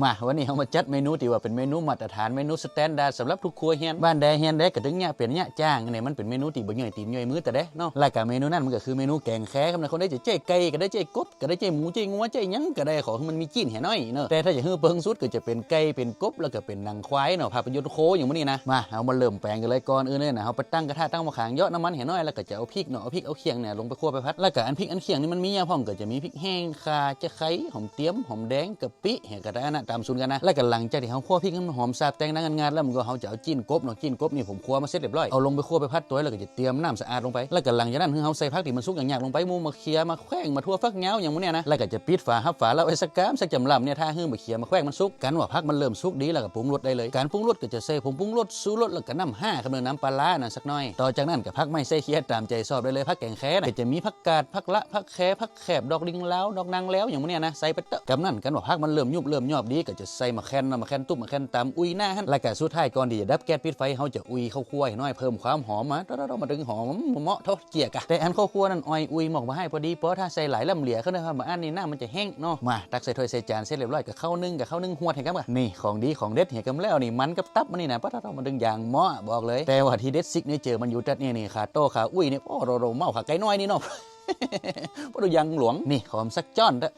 ມາ ວັນນີ້ເຮົາມາຈັດເມນູທີ່ວ່າເປັນເມນູມາດຕະຖານ ເມນູສະແຕນດາດສຳລັບທຸກຄົວເຮືອນ ບ້ານໃດເຮືອນໃດກໍເຖິງຍະເປັນຍະຈ້າງນີ້ ມັນເປັນເມນູທີ່ບໍ່ຍ່ອຍຕີນຍ່ອຍມືແຕ່ໃດເນາະ. ແລ້ວກໍເມນູນັ້ນມັນກໍຄືເມນູແກງແຄເນາະ. ຄົນໃດຈະໃຊ້ໄກ່ກໍໄດ້ ໃຊ້ກົບກໍໄດ້ ໃຊ້ໝູ ໃຊ້ງົວ ໃຊ້ຫຍັງກໍໄດ້ ຂໍໃຫ້ມັນມີຊີ້ນໃຫ້ໜ້ອຍເນາະ. ແຕ່ຖ້າຢາກຮູ້ເບິ່ງສຸດກໍຈະເປັນໄກ່ ເປັນກົບ ແລ້ວກໍເປັນໜັງຄວາຍເນາະ. ພາບພະຍົນໂຄຫຍັງມື້ນີ້ນະ. ມາ ເຮົາມາເລີ່ມແປງກັນເລີຍ. ກ່ອນອື່ນເລີຍນະ ເຮົາໄປຕັ້ງກະທະ ຕັ້ງໝໍ້ຂາງ ເຍາະນ້ຳມັນໃຫ້ໜ້ອຍ ແລ້ວກໍຈະເອົາພິກເນາະ ເອົາພິກເອົາຂຽງນີ້ລົງໄປຂົ້ວໄປຜັດ. ແລ້ວກໍອັນພິກອັນຂຽງນີ້ມັນມີຫຍັງພ້ອມ ກໍຈະມີພິກແຫ້ງ ຂ່າ ຕະໄຄ ຫອມຕຽມ ຫອມແດງ ກະປິ ແລ້ວກໍອັນນັ້ນນະ ຕາມສູດກັນນະ. ແລ້ວກໍຫຼັງຈາກທີ່ເຮົາຂົ້ວພິກໃຫ້ມັນຫອມສາບແຕ່ງນາງງາດແລ້ວ ມັນກໍເຮົາຈະເອົາຊີ້ນກົບເນາະ ຊີ້ນກົບນີ້ຜົມຂົ້ວມາເສັດລຽບຮ້ອຍ ເອົາລົງໄປຂົ້ວໄປຜັດຕົວ ແລ້ວກໍຈະຕຽມນ້ຳສະອາດລົງໄປ. ແລ້ວກໍຫຼັງຈາກນັ້ນ ເຮົາໃສ່ຜັກທີ່ມັນສຸກຍາກໆລົງໄປ ໝູ ໝາກເຂືອ ໝາກແຂວງ ໝາກຖົ່ວ ຝັກຍາວ ຫຍັງໝູ່ນີ້ນະ. ແລ້ວກໍຈະປິດຝາ ຮັບຝາລະໄວ້ສັກກຳ ສັກຈຳລຳນີ້ ຖ້າເຮົາໝາກເຂືອ ໝາກແຂວງມັນສຸກ. ກັນວ່າຜັກມັນເລີ່ມສຸກດີແລ້ວ ກໍປຸງລົດໄດ້ເລີຍ. ການປຸງລົດກໍຈະໃສ່ຜົງປຸງລົດ ຊູລົດ ແລ້ວກໍນ້ຳຮ້າ ກັບນ້ຳປາຫຼ້ານະ ສັກໜ້ອຍ. ຕໍ່ຈາກນັ້ນກໍຜັກໄມ້ໃສ່ເຂຍຕາມໃຈຊອບໄດ້ເລີຍ. ຜັກແກງແຄນະ ກໍຈະມີຜັກກາດ ຜັກລະ ຜັກແຄ ຜັກແຄບ ດອກລິງລາວ ດອກນາງແລ້ວ ຫຍັງໝູ່ນີ້ນະ ໃສ່ໄປເຕີບ. ກຳນັ້ນ ກັນວ່າຜັກມັນເລີ່ມຍຸບເລີ່ມຍອບດີ ກໍຈະໃສ່ໝາກແຄນເນາະ ໝາກແຄນຕຸບ ໝາກແຄນຕຳ ອຸຍໜ້າຫັ້ນ. ແລ້ວກໍສຸດທ້າຍ ກ່ອນທີ່ຈະດັບແກັສປິດໄຟ ເຮົາຈະອຸຍເຂົ້າຂົ້ວໃຫ້ໜ້ອຍ ເພີ່ມຄວາມຫອມມາ. ຕະດອກໆ ມາດຶງຫອມເໝາະເທົ່າເຈຍກະ. ແຕ່ອັນເຂົ້າຂົ້ວນັ້ນ ອອຍອຸຍໝອກບໍ່ໃຫ້ ພໍດີພໍ ຖ້າໃສ່ຫຼາຍລ້ຳເຫຼຍ ເຂົ້າໃນຄວາມບາງອັນນີ້ ນ້ຳມັນຈະແຫ້ງເນາະ. ມາ ຕັກໃສ່ຖ້ວຍໃສ່ຈານເສັດລຽບຮ້ອຍ ກໍເຂົ້າໜຶ້ງ ກໍເຂົ້າໜຶ້ງຫວດໃຫ້ກັນ. ນີ້ຂອງດີຂອງເດັດ ເຮັດກັນແລ້ວນີ້ ມັນກັບຕັບມັນນີ້ນະ ປະຕະຕອມ ມາດຶງຢ່າງເໝາະ ບອກເລີຍ. ແຕ່ວ່າທີ່ເດັດ ຊິກເນເຈີ ມັນຢູ່ຕັດນີ້ນີ້ ຂາໂຕ້ ຂາອຸ້ຍນີ້ ໂອ້ ໂດໂດ ເມົາຂາໄກ່ນ້ອຍນີ້ເນາະ ປະຕູຢ່າງຫຼວງ. ນີ້ ຂໍຫອມສັກຈ້ອນເດີ.